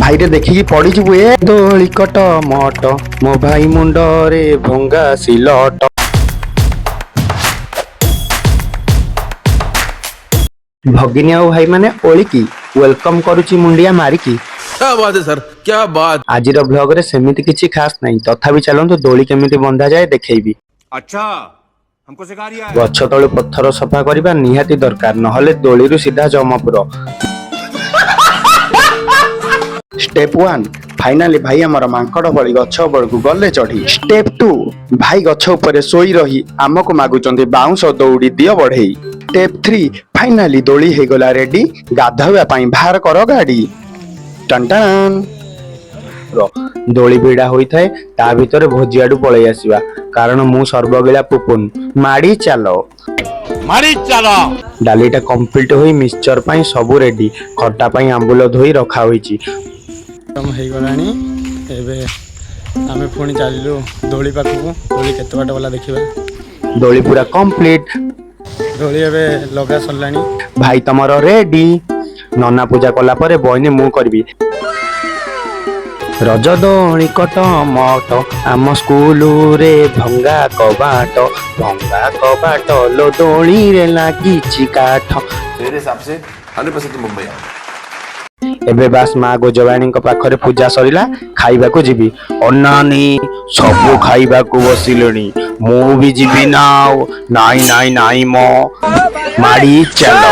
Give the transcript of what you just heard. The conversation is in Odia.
ଭାଇରେ ଦେଖିକି ପଡିଯିବୁ। ଏ ଦୋଳି କଟ ମଟ, ମୋ ଭାଇ ମୁଣ୍ଡରେ ଭଙ୍ଗା ସିଲଟ। ଭଗିନୀ ଆଉ ଭାଇମାନେ, ଓଳିକି welcome କରୁଛି ମୁଣ୍ଡିଆ ମାରିକି। क्या बात है सर, क्या बात! ଆଜିର ବ୍ଲଗରେ ସେମିତି କିଛି ଖାସ ନାହିଁ, ତଥାପି ଚାଲନ୍ତୁ, ଦୋଳି କେମିତି ବନ୍ଧାଯାଏ ଦେଖେଇବି। अच्छा, हमको सिखा रिया है। ଗଛ ତଳୁ ପଥର ସଫା କରିବା ନିହାତି ଦରକାର, ନହେଲେ ଦୋଳିରୁ ସିଧା ଜମପୁର। ଷ୍ଟେପ୍ 1, ଫାଇନାଲି ଭାଇ ଆମର ମାଙ୍କଡ ଭଳି ଗଛ ଉପରକୁ ଗଲେ ଚଢି। ଷ୍ଟେପ୍ 2, ଭାଇ ଗଛ ଉପରେ ଶୋଇ ରହି ଆମକୁ ମାଗୁଛନ୍ତି ବାଉଁଶ ଦଉଡ଼ି ଦିଅ ବଢେଇ। ଷ୍ଟେପ୍ 3, ଫାଇନାଲି ଦୋଳି ହେଇଗଲା ରେଡି, ଗାଧୋଇବା ପାଇଁ ବାହାର କର ଗାଡି। ଟନ୍। ଦୋଳି ଭିଡା ହୋଇଥାଏ, ତା ଭିତରେ ଭୋଜିଆଡୁ ପଳେଇ ଆସିବା, କାରଣ ମୁଁ ସର୍ବଗିଳା ପୁପୁନ। ମାଡ଼ି ଚାଲ। मारी चलो। ଡାଲିଟା କମ୍ପ୍ଲିଟ ହୋଇ ମିକ୍ସଚର ପାଇଁ ସବୁ ରେଡି। ଖଟା ପାଇଁ ଆମ୍ବୁଲ ଧୋଇ ରଖା ହୋଇଛି। ହେଇଗଲାଣି। ଏବେ ଆମେ ପୁଣି ଚାଲିଲୁ ଦୋଳି ପାଖକୁ। ଦୋଳି କେତେ ବାଟ ଗଲା ଦେଖିବା। ଦୋଳି ପୁରା କମ୍ପ୍ଲିଟ। ଦୋଳି ଏବେ ଲଗା ସରିଲାଣି। ଭାଇ ତମର ରେଡି। ନନା ପୂଜା କଲା ପରେ ବହିନି ମୁଁ କରିବି। ରଜ ଦୋଳି କଟ ମଟ, ଆମ ସ୍କୁଲରେ ଭଙ୍ଗା କବାଟ, ଭଙ୍ଗା କବାଟ ଲୋ, ଦୋଳିରେ ଲାଗିଛି କାଠ। मेरे हिसाब से 100% तुम मुंबई आओ। ଏବେ ବାସ୍ ମା ଗୋଜବାଣୀଙ୍କ ପାଖରେ ପୂଜା ସରିଲା, ଖାଇବାକୁ ଯିବି। ଅନାନି, ସବୁ ଖାଇବାକୁ ବସିଲେଣି, ମୁଁ ବି ଯିବି ନା ଆଉ? ନାଇଁ ନାଇଁ ନାଇଁ ମ, ମାଡ଼ି ଚାଲ।